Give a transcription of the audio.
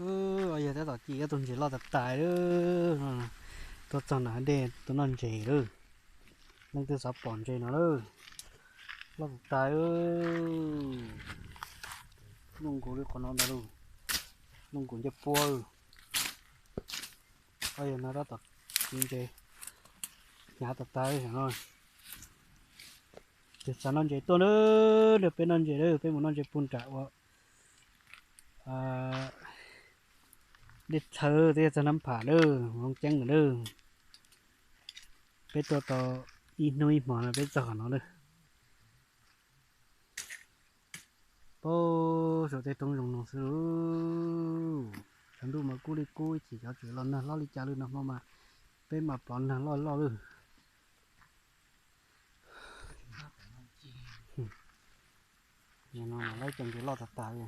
Ua yog tab tom ci ob tug ntses loj tas tas lawm. Tuaj txog nram dej tuaj noj ntses lawm. Leej twg xav pom ntses no lawm. Loj tas tas lawm. Luj nkaus li qhov no ntag lauj. Luj nkaus ncej puab lawm. Ua yog no tab tom ci ntses hnyav tas tas li no. Tus xav noj ntses tuaj na, nrog peb noj ntses lawm, peb mus noj ntses puag nram ua dej txhawv twb yog txog Nab Pham lawm, Hmoob Ceeb lawm. Peb tuaj tau ib hnub ib hmo no peb txog qhov no lawm. Pab saum tej roob zoo no xwb lauj. Tshav ntuj mas kub li kub, ib chim cov tseem los nag loj li cas lawm, nag hmo mas peb mas plov nag loj loj lawm. No mas lawv cov ntses loj tas tas li.